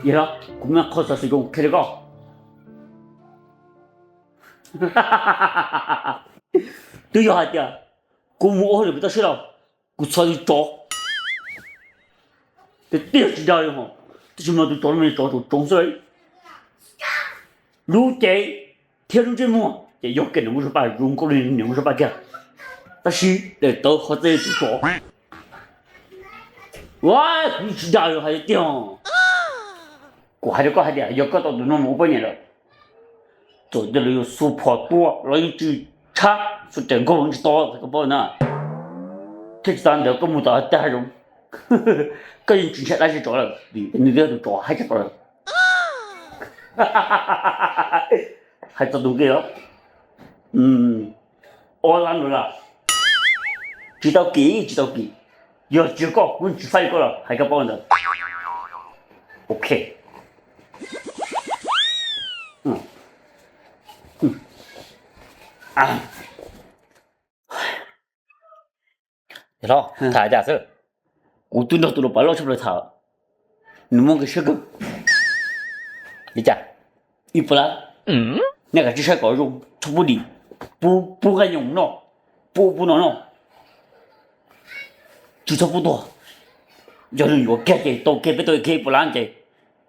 Yog los kuv muaj qhov xov xwm zoo qhia rau koj. Twb yog hais tias kuv mus ua hauj lwm pem toj siab los kuv txhom tus tsov. Tiag tiag tsis dag li hos, tab sis mas tus tsov no tsov tsoom tsoov xwb. Lub cev thiab lub ntsej muag ces yog kiag niam muaj zog paj, zoo nkauj li niam muaj zog paj kiag, tab sis daim tawv qhov txhia tus tsov. Ua, kuv tsis dag li hais tiag. Kuv hais rau koj hais tias yog koj tau tus no mus ua poj niam lawm, txawm tias lawv yuav xuas phom tua los yeej tsis tshab, xuas tes nkaug los tsis tau, koj paub na. Thiab tsis tas ntawd koj mus tom tag zoov, koj yeej tsis ntshai dab tsi tsov lawm, vim nws twb yog tus tsov haib tshaj plaws lawm. Hais txog tus nqi los, ob lab dollar. Tsis tau kim, tsis tau kim. Yog tsis yog koj kuv tsis faib koj los hais koj paub ntawd. Ok. Yawg hlob, tham cas xwb? Kuv twb nrog tus lau pav loj tshaj plaws tham, nws muaj nqi siab kawg. Li cas? Ib puas lab. Nej kav tsij saib kom zoo, txhob pub dim, pub pub nqaij nyoos noj, pub pub no noj, tsis txhob pub tuag. Yog nws yuav kiag ces tau kiag, peb tau kiag ib puas lab ces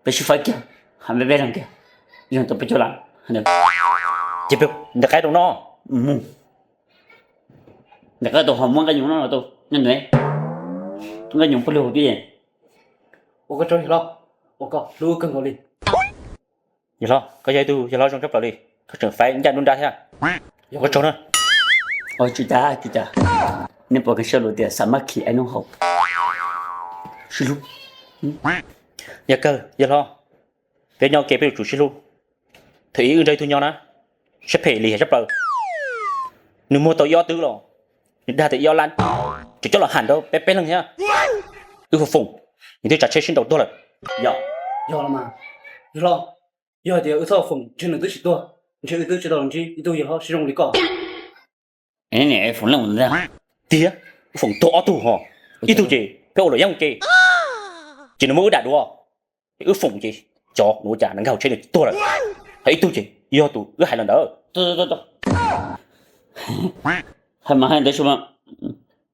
peb sib faib kiag, hais peb peb leeg kiag, yog tau peb caug lab. Ces peb ntes qaib rau noj. Mus ntes qaib tau ho muab nqaij nyoos noj los tau, nyob ntawd nqaij nyoos puag li hauv twb yeej. Ua koj tsaug yawg hlob, ua koj hlub kawg nkaus li. Yawg hlob, koj yog ib tug yawg hlob zoo tshaj plaws li, koj tseem faib ncaj nruab nrab thiab. Ua koj tsaug na. Tsis tas, tsis tas. Nej puas kheev sab lus tias xa mab khi ai nub hau, sib hlub. Yog kawg yawg hlob, peb nyob ua ke peb yuav tsum sib hlub. Thaum ub wb nrog ib tug nyob na, siab phem lim hiam sab plaws. Nws muag tau ib ob twb los, nws dag tau ib ob lab, tseem coj los ham rau peb peb leeg thiab. Wb hu foom, nws twb tsav tsheb sib nraus tuag lawm. Yog, yog los mas, yawg hlob, yog hais tias wb txhob foom ntshe nws twb tsis tuag, ntshe wb twb tsis tau ntsib ib tug yawg hlob siab zoo li koj. Foom leej ntag. Tiag, foom tuag ob tug ho, ib tug ces peb ua luam yeeb ua ke, ces nws muab wb dam dua. Wb foom ces cov nws ua cas nws nkag hauv tsheb nws tuag lawm, ho ib tug ces yog tus wb hais los ntawd. Hais mas hais ntawd,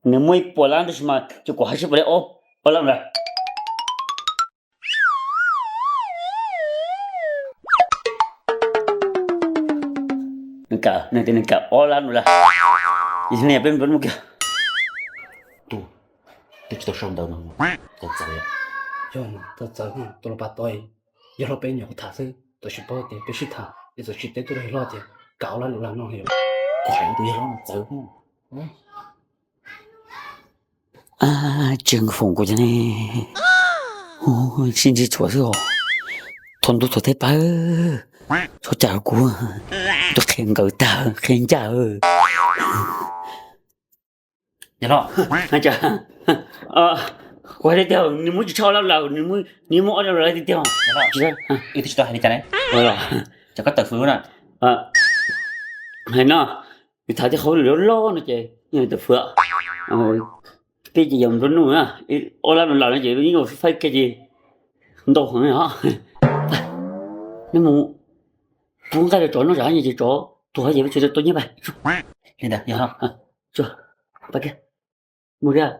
nws muaj ib puas lab tab sis mas ces kuv hais sib puas li ob lab ntawd. Nws kam, nws tias nws kam ob lab no lawm. Yog li peb mus kiag. Tus twb tsis tau sau ntawv no, txawv txawv. Yog txawv txawv, tus los pas tau, yog hlob peb nyuam qhuav tham xwb, tab sis paub tias peb sib tham es txawm tsis teb tuaj rau yawg hlob tias kam ob lab no los no. Kuv hais tus yawg hlob no txawv. Tsis foom kuv cov ne, sib ntsib tshuav xwb os. Thaum ntuj thaum teb pawg, txhob cam kuv, tus qhia nkawd tag qhia ncaj. Kuv hais tiag tiag, nws muab tsis tshaj ob lab lawm, nws muab ob lab lawm tiag tiag. Wb twb tsis tau hais li cas ne, ces koj tawm fwv na. Hais no, yus tham tej qhov lus loj loj no ces yeej tawm fwv. Peb ces yog nplua nuj na, ob lab no lawm no ces yeej ua faib kiag ces ntau heev os. Nej mus pub nqaij rau tsov noj zam ces tsov tuag ces peb tsis tau nyiaj pais. Li ntawd yog, pab kiag, mus kiag.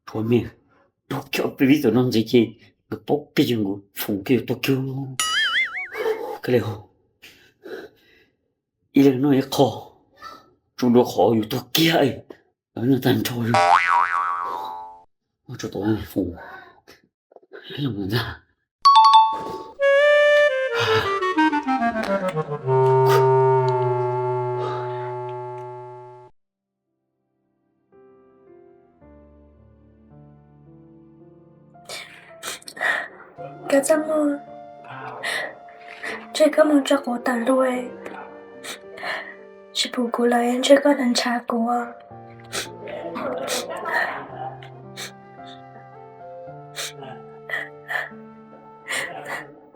Tshuav me, tuag kiag peb vib txwm no ntxiv ces nkawd paub kiag ces nkawd foom kiag yus tuag kiag. Ib leeg noj ib qho, tsuas dua qhov yus tuag kiag, noj tag nrho yus. Tsuas tau foom ib leeg ntag. Koj txaj muag, ntshe koj mus tso quav tawm hlo, tsis pum kuv lawm ntshe koj ntshav kuv.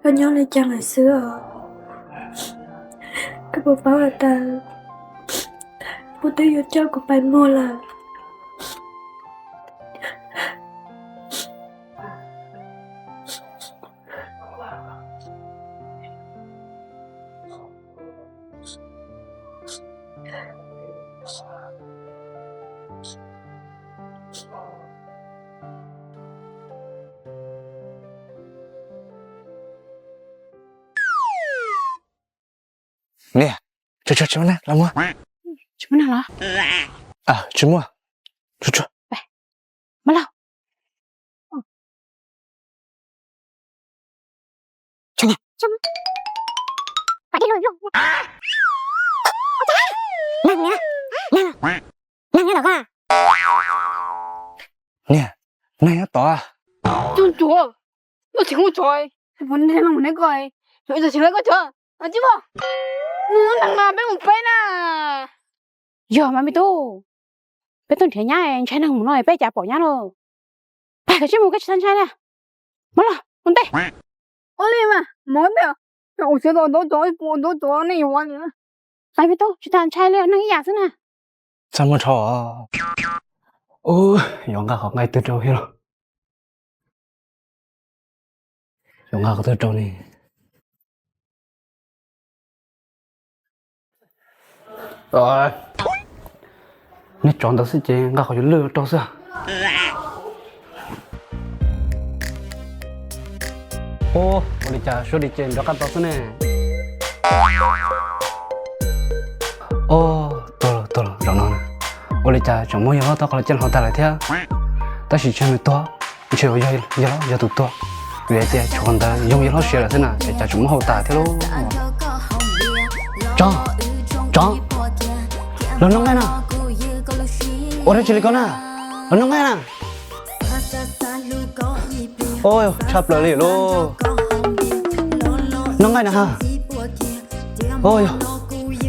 Koj nyob li cas lawm xwb os? Koj puas paub hais tias kuv twb yuav coj kuv pais muag lawm? Niam, tsuag tsuag tsis muaj neeg los muag. Tsis muaj neeg los? Tsis muaj. Tsuag tsuag. Muab lauj. Niam, neeg nyob tod. Tub ntsuag, lub tsis kuj tso, neeg mus neb ko, ib txog tsis lawv koj tso, tsis muaj neeg mas peb mus peb na. Yog mas me tub, peb tuaj nrhiav nyab ntshai neeg mus no peb cas pom nyab lauj. Pab koj tsis mus koj tsis txhob ntshai na. Muab los ua ntej. Ua li mas mus ntej, ua siav tau ntau tso, ua ntau tso nej yuav. Pab me tub tsis tas ntshai li, neeg ib yam xwb na. Txaj muag rho. Yuav nqa qhov nqaij twg rau thiab lauj? Yuav nqa qhov twg rau ne? Nej tsov ntawd xwb ces nqa qhov yuav lwj rau xwb. Ua li cas suab li ces nrov qab tau xwb ne? Tuag los tuag los zaum no na. Ua li cas tseem muab yawg hlob tau qhov los coj hauv tag lawm thiab? Tab sis tsis yog nws tuag, ntshe yog yawg hlob yog tus tuag. Vim hais tias tshuav qhov ntawd yoo yawg hlob siav lawm xwb na es cas tseem muab hau tas thiab lauj. Tsov, tsov, los noj nqaij na. Ua dab tsi li koj na? Los noj nqaij na. Tshaj plaws li lauj. Noj nqaij na ha.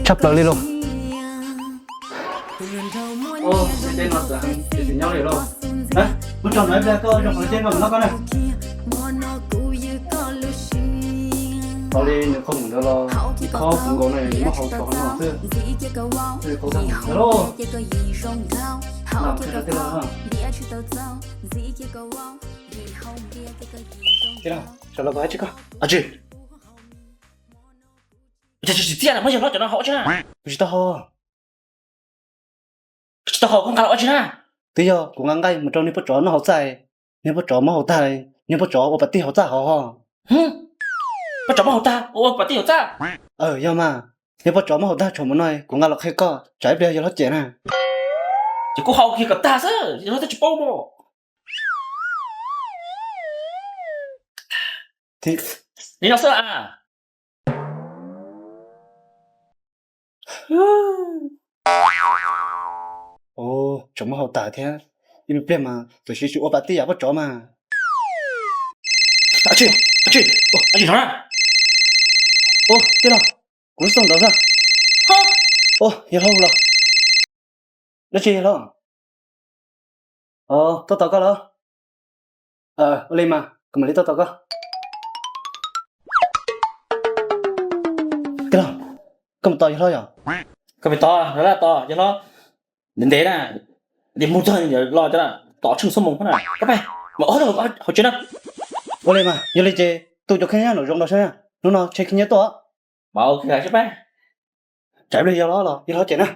Tshaj plaws li lauj. Muab tso no ib pliag koj zoo qhov teb no noj koj na. Tau li nws qhov mus ntawd los ib khob puv nkaus no muab hau tso no xwb. Qhov ntawd lauj. Sawv los koj tsis koj tsis txiaj na, muab yawg hlob cov no hau tsis na. Kuv tsis tau hau. Tsis tau hau koj nqa los ua tsi na? Twb yog kuv nqa nqaij mus rau niag poj tsov noj hauv txaj, niag poj tsov muab hau tag, niag poj tsov ua pas tij hauv txaj hauv ho. Poj tsov muab hau tag ua pas tij hauv txaj? Yog mas, niag poj tsov muab hau tag tshuav mus no kuv nqa los qhia koj tsam ib pliag yawg hlob cem na. Ces kuv hau kiag kom tag xwb, yawg hlob twb tsis paub mas. Li no xwb a. Tseem muab hau tas thiab. Ib pliag mas txawm siv tsis ua pas tij yam poj tsov mas. Tsis no na. Tij laug, kuv lub xoo nrov xwb. Yawg hlob los. Dab tsi yawg hlob? Tuaj tos koj los? Ua li mas kuv mam li tuaj tos koj. Tij laug, koj mus tos yawg hlob yom? Koj mus tos, tos yawg hlob ntev ntev na, ntev mus txog los cov tom tsheej xuab moos na, koj pab mas ob tug hauv tsev na. Ua li mas yog li ces tu cov kheej nyob nraum zoov nrad saib, hnub no tshe khib nyiab tuaj. Tsam ib pliag yog los yog hlob cem na.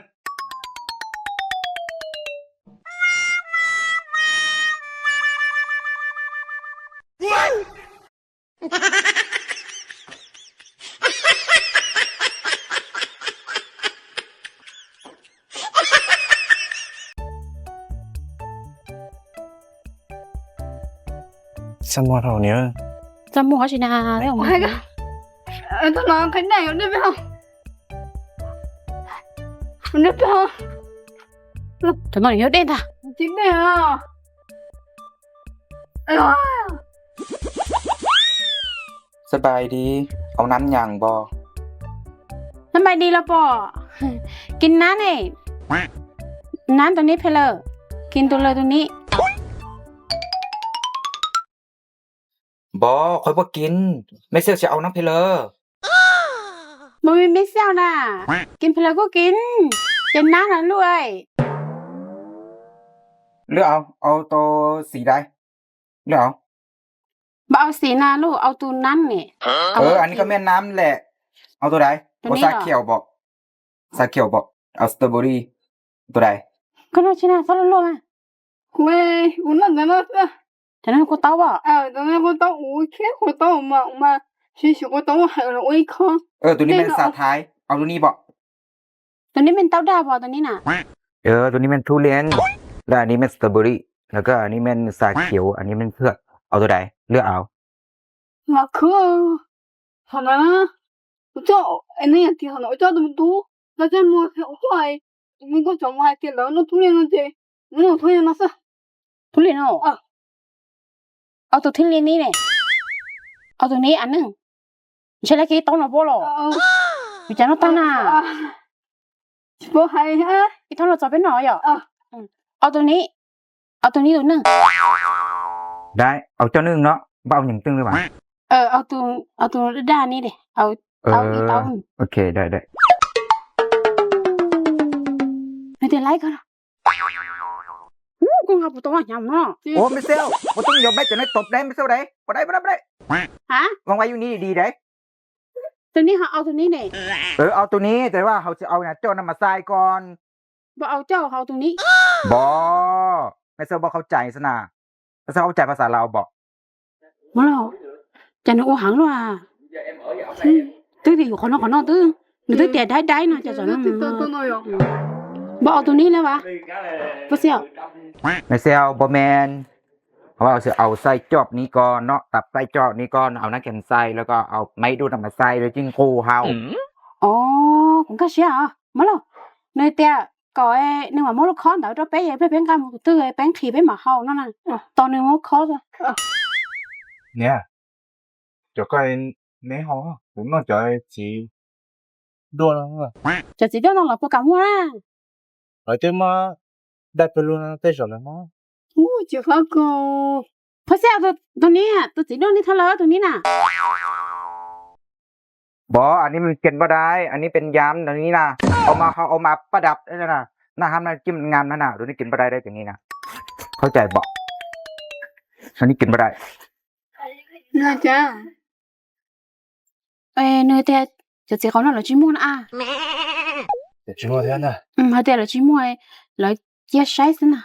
Txaj muag dhau niam. Txaj muag qhov tsis na. Cov no yog dej ntag. สบายดี เอาน้ำหยังบ่ สบายดีหรือเปล่า กินน้ำนี่ น้ำตรงนี้ไปเลย กินตัวเลยตรงนี้ บ่ ข้อยบ่กิน แม่เสี่ยวสิเอาน้ำเพลอ บ่มีแม่เสี่ยวนะ กินเพลอก็กิน กินน้ำนะลูกเอ้ย เลือกเอา เอาตัวสีใด เลือกเอา บ่เอาสีนะลูก เอาตัวนั้นนี่ เออ อันนี้ก็แม่น้ำแหละ เอาตัวใด ตัวนี้เหรอ เอาชาเขียวบ่ ชาเขียวบ่ Au strawberry. Tus dais. Koj noj tsis na, txhob luag luag mas. Kuv, kuv noj ntawm no xwb. Cov no kua txob os. Cov no kua txob, kuv khiav kua txob mas, mas siv siv kua txob hais los ua ib khob. Tus ni men xav thaiv, au tus ni pom. Tus ni men tau dag pom tus ni na. Tus ni men thub lian, lawm ni men strawberry, lawm koj ni men xav khiav, ni men thwj, au tus dais, lwj au. Mas khwv, thaum ntawd, ua coj, nej tias thaum ntawd ua coj tus tus, los coj mus ua coj, tus me nkauj cov mus hais tias lawv noj thub lian no ces, noj thub lian no xwb. Thub lian no? Au tus thib li ni ne. Au tus ni a neeg. Ntshe lawv kev tau no pab los. Vim cas noj tag na. Ib thaum no txog peb no yom. Au tus ni, au tus ni tus neeg. Dai, au coj neeg no, npaj au nyeem twg li mas. Au tus, au tus daj ni de, au tau ib tau. Ok, dai, dai. Nws tias laib koj. Kuv nqa puas tau hnyav no. Ua me xev, puas tau yog bai cov no tod dai me xev dai, puas dai, puas dai, puas dai. Hab? Vòng qua uni đi đấy. Tus ni ho au tus ni ne. Au tus ni,แต่ว่าเขาจะเอานะ เจ้านั้นมาใส่ก่อน Npog au coj hauv tus ni. Npog, mej xev npog เข้าใจ xwb na. Mej xev เข้าใจ ภาษาลาว npog. Ua los, cas nws ua heev luaj. Twb tias yus qhov no qhov no twb, nws twb tias daib daib no cas. Npog au tus ni na vas. Mej xev, npog men. Au xaij coj ni ko, no tap xaij coj ni ko, au nab kias xaij lawm ko, au maiv dub no mas xaij lawm cij nqus hau. Os, kuv nkag siab os. Mog lauj, nws tias kom nws mam muab lub khob ntawd rau peb, peb nqa mus tus twg peb nqhis peb mam hau no na. Tos nws muab khob. Niam, cov koj neb ho, kuv noj cov txiv duaj no. Cov txiv duaj no los puas kam muaj na? Lawv twb muab daj pawg lug no tej zaum lawv muab. Ub, tsis qab kos. Phaj Xia, tus ni, tus txiv duaj ni thab lawv tus ni na. Npog,อันนี้มันกินบ่ได้ อันนี้เป็นยา อันนี้นะ เอามา เอามาประดับ นั่นนะ ห้ามนะ จิ้มงานนั่นนะ ดูนี่กินบ่ได้ ได้อย่างนี้นะ เข้าใจบ่ อันนี้กินบ่ได้ Nws tias cov txiv qaub no lawv tsis muaj na. Hais tias lawv tsis muaj, lawv cia saib xwb na.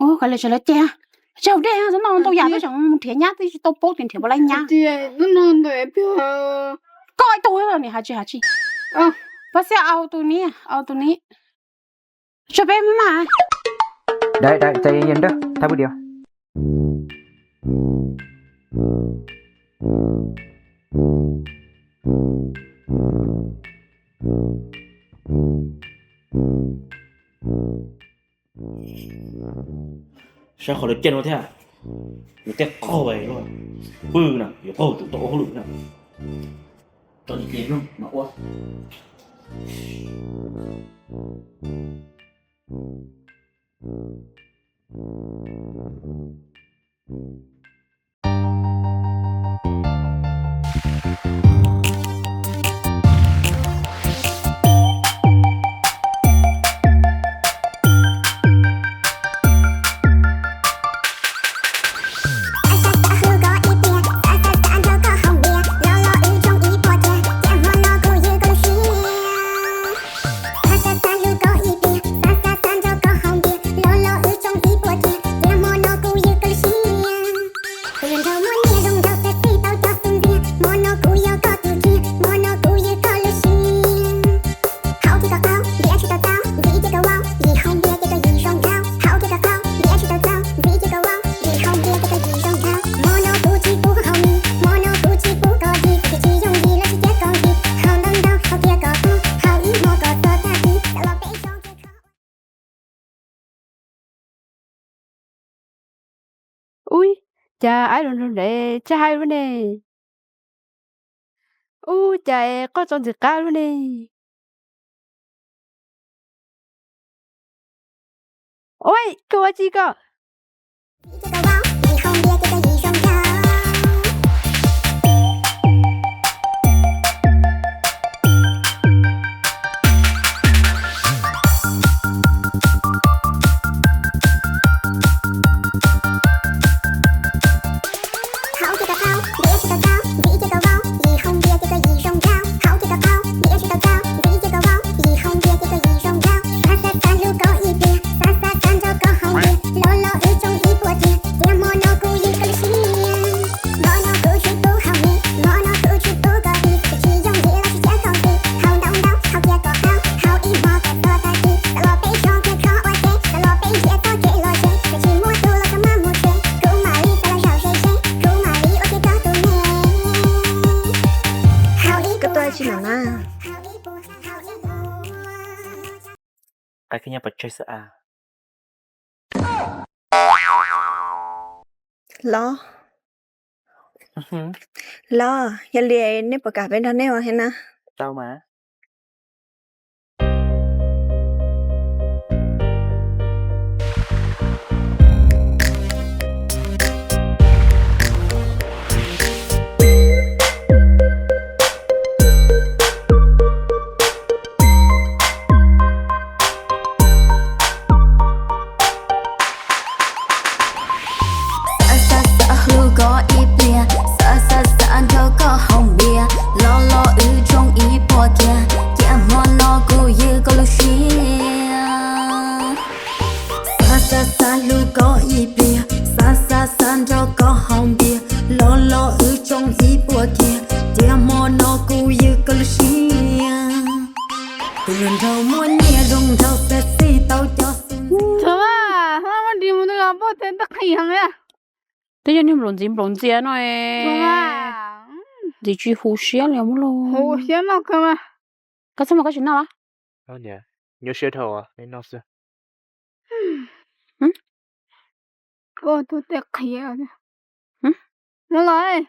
Ua koj li tseem lawv cia, tsis haus dej xwb no, ntau yam twb tseem mus nrhiav nyab twb tsis tau paub tias nrhiav puas laib nyab. Koj ib tug niam has tsis has tsis. Phaj Xia, au tus ni, au tus ni. Tso peb mas. Dai, dai, cais yees dawb, thab pw diam. Saib qhov lawv caj no thiab, nws tej qauj luaj, pw na yuav qaug tus tau hauj lwm na. Tau ib pliag mloog mam ua. Ub, cas aib los nrog nraim tshaj hais lub ne. Ub, cas qoj tso ntxim qab lub ne. Ua, koj ua tsi koj? na. Qab kab nyob pov tseg xwb a. Los, los, yog li nej puas kam peb nrog nej ua thiab na? Tau mas. Xav xav xav hlub koj ib pliag, xav xav xav nrog koj haus npias, los los wb tsoo ib puas kiag, cia hmo no kuv ywg koj lub siab. Xav xav xav hlub koj ib pliag, xav xav xav nrog koj haus npias, los los wb tsoo ib puas kiag, cia hmo no kuv ywg koj lub siab. Tus hluas nraug muaj nyiaj zoo nraug sexy tau cov xu ntxiv. Muaj ris mus twb los poj teb qhis heev. Twb yog niag nplaum ntxiv nplaum ntxias no, ntxiv tsis huv siab li muab los. Huv siab noj kawg mas. Koj txhob mas koj tsis noj los? Nyuaj siab dhau, noj xwb. Ua tus tej qhia. Muab los,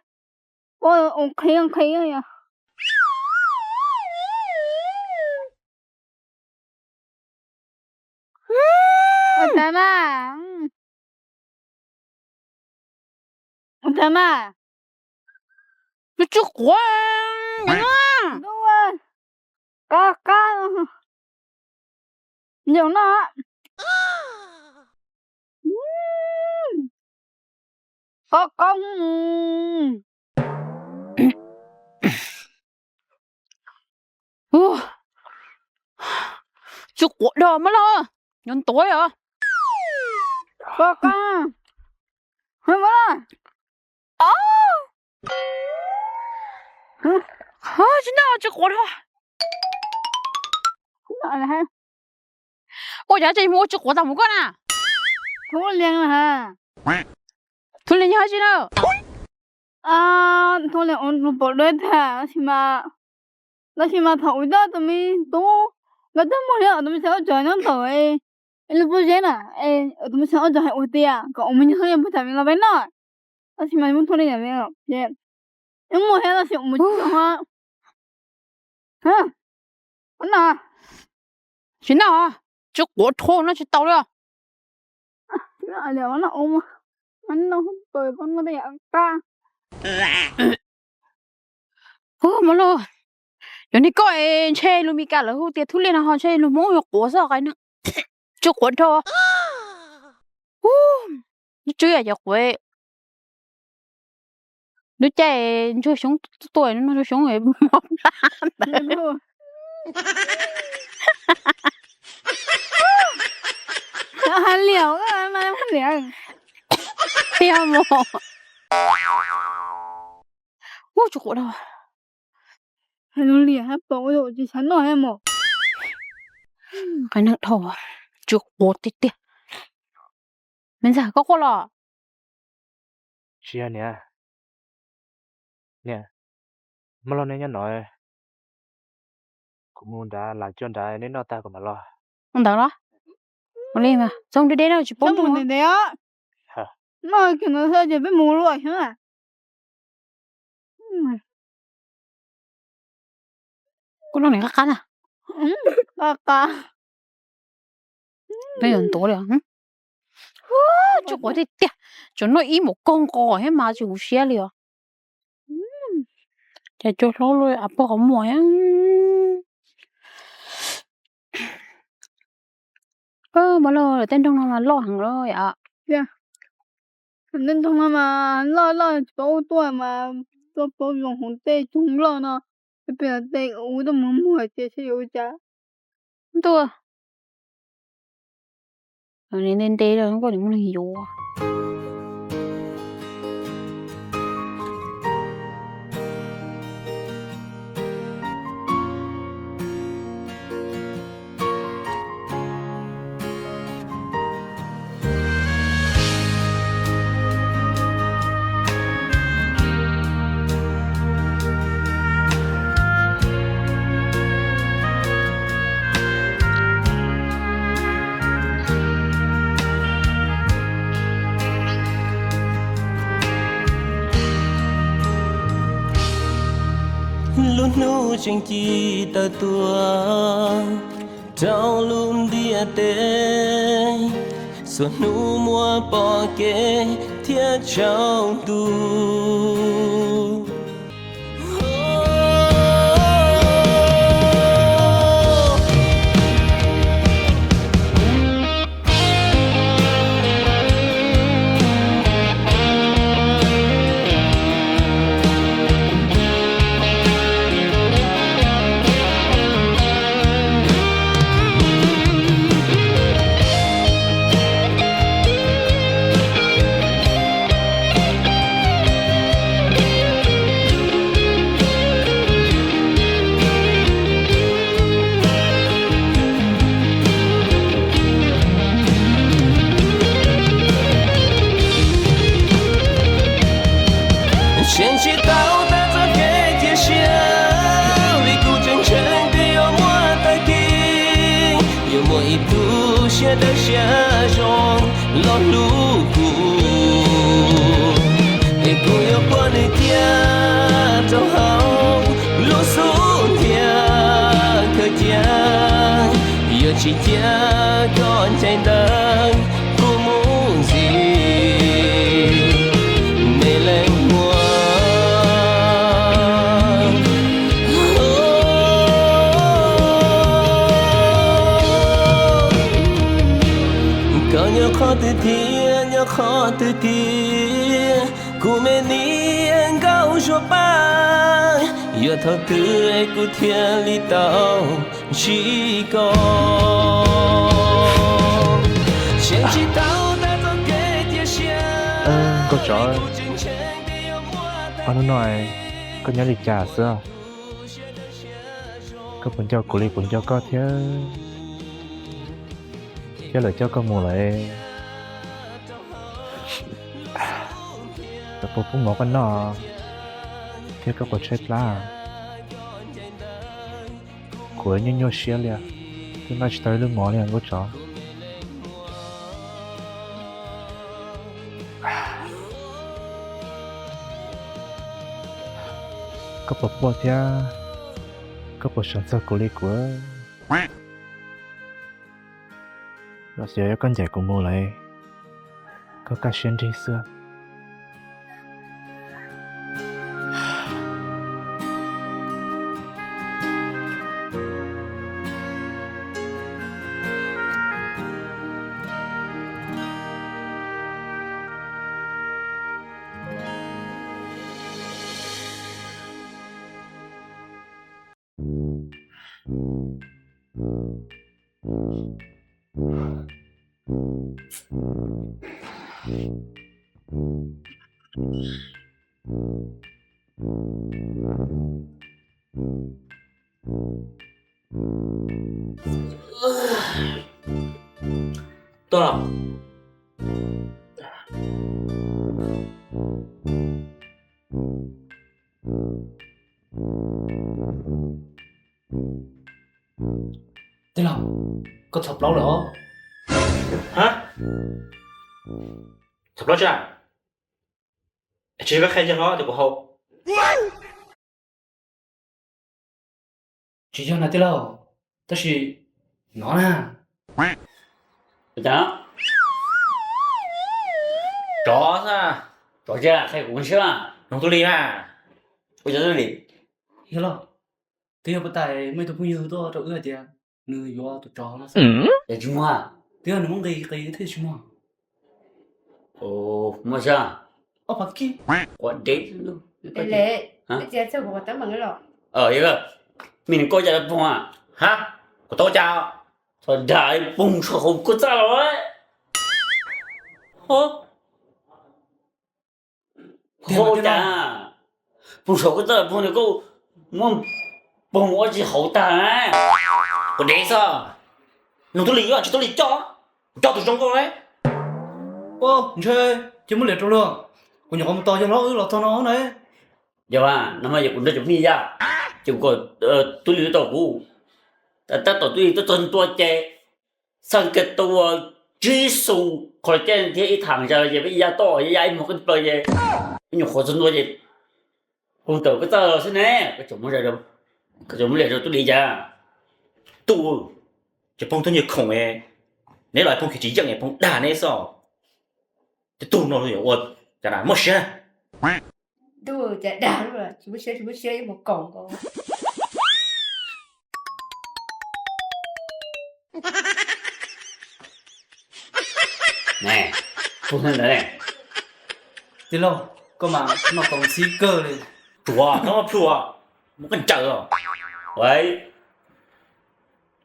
ua tus qhia qhia yom. Ua tas mas. Ua tas mas. Nws tsis quav. Qab qab. Nyob no. Qab qab. Tsis quav dhau mas los, nyob ntuav os. Qab qab. Tsis noj, tsis quav dhau. Ua cas ces mus ua tsis quav tas mus koj na. Thub li, thub li nyob tsis na. Thub li ua pom dua tag, tab sis mas thaum ub tus me tub, nkawd twb muaj li tus me xeem ob txog nyob ntawm lub pob zeb na, tus me xeem ob txog hais ua tias kom ua me nyuam thub li puag tham me los peb noj, tab sis mas muab thub li ces muaj thiab tab sis mus tsis tau. Tsis noj, tsis quav dhau noj tsis tau li os. Ub, mos lus, yog niag koj es ntshe lus Mis Kas lawv hu tias thub li no ho ntshe lus Hmoob yuav quav xwb os. Tsis quav dhau. Ub, nws tswb yam cov quav. Lub caij ntsuag xyoob tuaj, ntsuag xyoob mos plab ntawd. Hais liam, hais liam. Tiag mos. Ub, tsis quav dhau. Hais liam hab pom ua tsis xav noj mos. Qab neeg dhau, tsis quav tiag tiag. Me ntxawg, koj quaj los? Tsis yog niam. Niam, mos lus neb nyob no, kuv mus nrad, lam coj nrad neb noj tag kuv mam los. Ua ntawd los? Ua li mas txhob deb deb no tsis paub mus ntev ntev. Noj kiag no xwb ces peb mus luaj xwb. Kuv noj niam qab qab na. Qab qab. Peb yuav ntuav li. Tsis quav tiag tiag, tsuas noj ib mus kawg nqos thiab mas tsis huv siab li os. Ces cua hlaub luaj a pog qhov muag. Mos lus, tej nroog no mas loj heev lawm yom. Tej nroog no mas loj loj tsis paub ua tuaj mas tuaj paub zoo hauv tej tsoog loj no, peb tej ub tuaj mus muag ces seb yuav ua cas. Ntuj, ntev ntev lawm koj tseem muaj neeg yuav. tseem ci tawm tuaj rau lub ntiaj teb, xuas hnub muab pom kev thiab tsaus ntuj. Seev tsis tau tag txoj kev cia siab, vim kuv tseem ntseeg tias yuav muaj tag kis, yuav muaj ib tug siab dawb siab zoo los hlub kuv, es kuv yuav puag nws cia rau hauv lub xub ntiag khaws cia, yuav tsis cia koj ncaim ntawm kuv mus ntxiv, me leej muam. Koj nyob qhov twg thiab nyob qhov twg tiag, kuv me niam nkauj Suav Paj, yuav thaum twg es kuv thiaj li tau ntsib koj. Seev tsis tau tag txoj kev cia siab, nkauj tsov, ob hnub no koj nyob li cas xwb? Koj puas nco kuv li kuv nco koj thiab? Thiab lawv coj koj mus lawm, lawv puas pub mov koj noj thiab koj puas tshaib plab? Kuv nyuaj nyuaj siab li, twb noj tsis tau ib lub mov li nkauj tsov. Koj puas quaj thiab koj puas xav txog kuv li kuv? Los sis yog koj ncaim kuv mus lawm, koj kaj siab nrig xwb? Tuaj. Tij laug, koj txhom plaub lawm os. Ha? Txhom plaub tsa? Tsis yog koj qhia yog hlob tias kuv haus. Tsis yog na tij laug, tab sis no na. Tsov xwb, tsov tsis qhia kuv siab. Noog tub li na, ua cov tub li. Yog los, twb yog puag ta muaj ib tug phooj ywg tuaj rau wb hais tias nws yuav tus tsov no xwb. Yog tsis muag, twb yog nws muab nqis qis thiaj tsis muag. Muaj siab. Ob phav kib. Quav dev. Mej nws koj cas poog a? Ha, kuv tau cas? Txog dag poog saum hauv kuj txaj los. Ho cas poog saum kuj txaj poog nws koj muab poog ua tsis hauv tag. Quav dev xwb. Nug tub li, tsis tub li coj, kuv coj tus zoo nkauj ne. Ntshe cia muab liam rau luag, kuv nyuam qhuav mus tos yawg hlob wb los txog no na. Yog mas, no mas yog kuv nrog cov phooj ywg yaj, ces kuv kom tub li tau kuv, tab tom tub li tuaj txog ntua ces txhaj kiag tau tsib xu collagen thiab ib tham zas ces peb yaj toj yaj ib hmos koj plaws ces peb nyuam qhuav txog ntua ces poog tawm koj txaj xwb ne, koj tseem muab zas rau Koj cov liam rau tub li cas? Tub, ces phooj tub nyiag khoom, neb los phooj khiav tsis yeej, phooj dag neb xwb. Tej tug no yuav ua cas muaj siab. Tub, cas dag tsis muaj siab, tsis muaj siab ib mus koom nkaus. Tij laug, koj mas noj tau ntxhib kawg li. Tsuav koj plhu, muab koj ncaws os.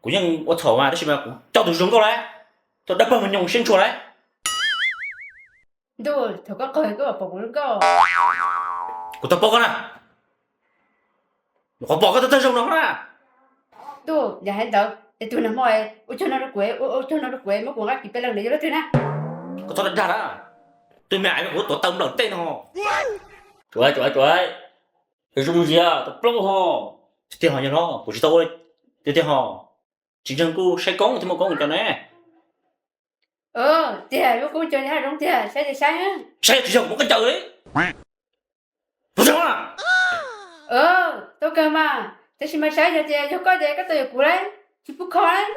Kuv yeej ua txhaum mas tab sis mas kuv coj tus zoo nkauj lawm, tau dawb paug mus nyoos siab ntshua lawm. Ntuj, thaum koj qawg koj pom kuv zoo nkauj. Kuv tau paub koj na, nyuam qhuav pom koj tau tag zoo no na. Ntuj, yog hais ntawd es tus nag hmo ua tsaug no rau kuv, ua tsaug no rau kuv, muab kuv nqa kiag peb leeg nws yog leej twg na? Koj txhob dag dag na, tus me aiv no kuv tuav taw nplawm tej no. Tsuav, tsuav, tsuav, zoo ntsia tau plaub ho. Tiag tiag ho yog los kuv tsis tau ua, tiag tiag ho. Tsis ntseeg kuj saib koob thiab muaj koob cov ne. Tiag, muaj koob cov ne, haj zoo tiag, saib ces saib. Saib tsis zoo muab koj ncaws li. Tau kawg mas, tab sis mas saib yog tias yog koj ces koj tau yuav kuv lauj, tsis pub kho lauj.